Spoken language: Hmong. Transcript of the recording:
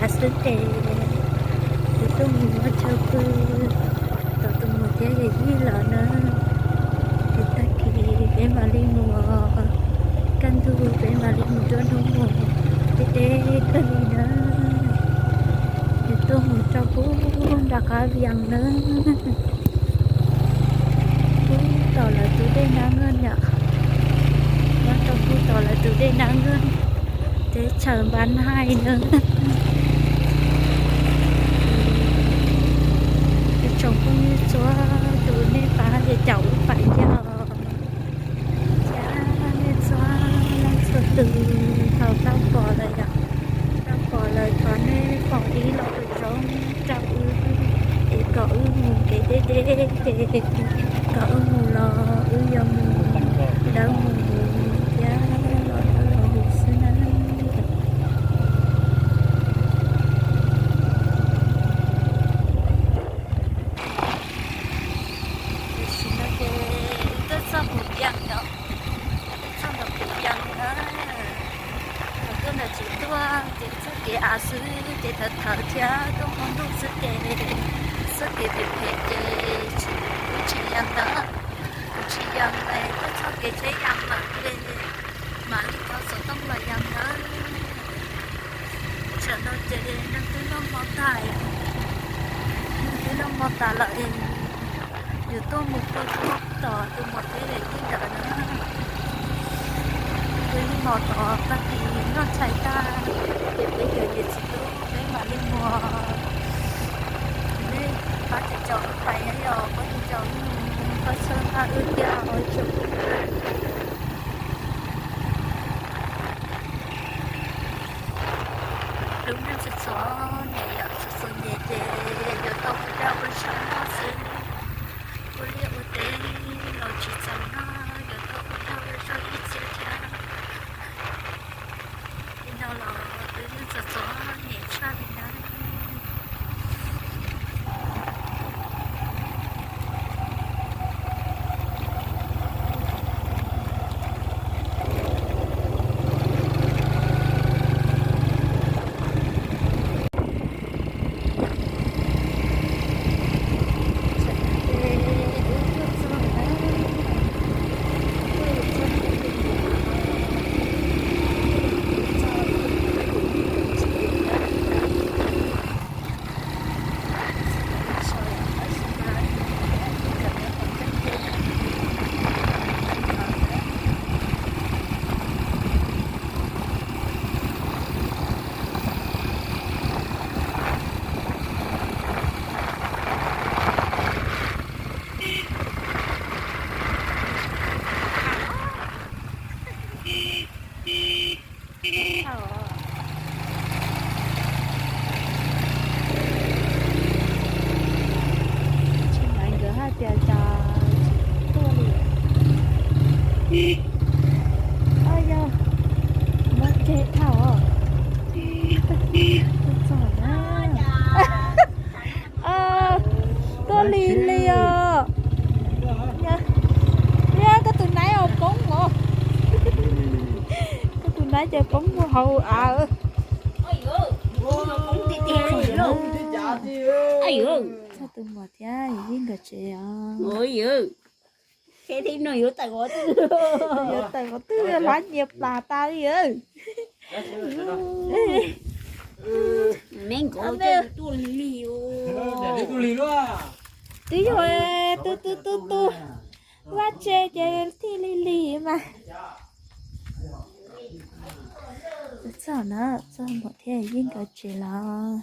Xwb ces kuv tuaj mus ua chaw pw tom tus muam thiab yawm yij lawm na. Ces tag kis peb mam li mus, kaj ntug peb mam li mus rau hnub mus, deb deb kawg li na. Ces tuaj mus rau pub nram qab Vias na. Pub tom lawv tus dej Nab Nkeeg yom. Nyob rau pub tom lawv tus dej Nab Nkeeg, teb chaws Npab Nais na. Ib tsoom phooj ywg txhua tus nej pab ces caum wb pais thiab os. Thiab nej txhua leej txhua tus thaum tau pom lawm yom, tau pom lawm thov nej pom ib lo lus zoo rau wb, es kom wb mus kev deb deb, ces kom wb mus los wb yuav mus dawb mus huv thiab los dawb los huv xwb na. Tam sim no ces wb twb txog Pum Yees lawm, twb txog nram Pum Yees na. Thaum tuaj ntawm tsev tuaj ces txoj kev av xwb ces thawv thawv thiab tuaj hmo ntuj xwb ces txoj kev phem phem ces kuv tsis yas ntawd, kuv tsis yas es tuaj txog kev tsheb yas lawm ces mam li tau xov tooj los yas ntawd. Tsam no ces neeg twb noj hmo tas, neeg twb noj hmo tas lawm es yuav tuaj mus pw tom tus muam thiab yawm yij ntawd na. Pw ib hmos tod tag kis noj tshais tag ces peb cov niam txiv tub peb mam li mus. Nej pab caum caum wb pais na yom, pab caum caum wb mus, pab txhawb nqa wb thiab os tsoom phooj ywg. Lub neej txom txom nyem yom, txom txom nyem ces yuav tau ua dag ua zog noj xwb. Ua liaj ua teb los tsis txaus noj, yuav tau ua dag ua zog ib txhia thiab. Li no los lub neej txom txom nyem tshaj li na. Tsis hais nkawd hais tias cas tsis tuaj li. Yog muab tseg dhau os. Tuaj txog na. Tuaj lig li os. Yog koj tus naib os poob os. Koj tus naib ces poob mus hauv av. Txog tus muam thiab yawm yij nkawd tsev os. Yuav tawm qhov twg hlab nyias plas tas li. Twb yog tu tu tu tu vaj tse ces thiaj li lig mas. Txog na, txog muam thiab yij nkawd tsev lawm.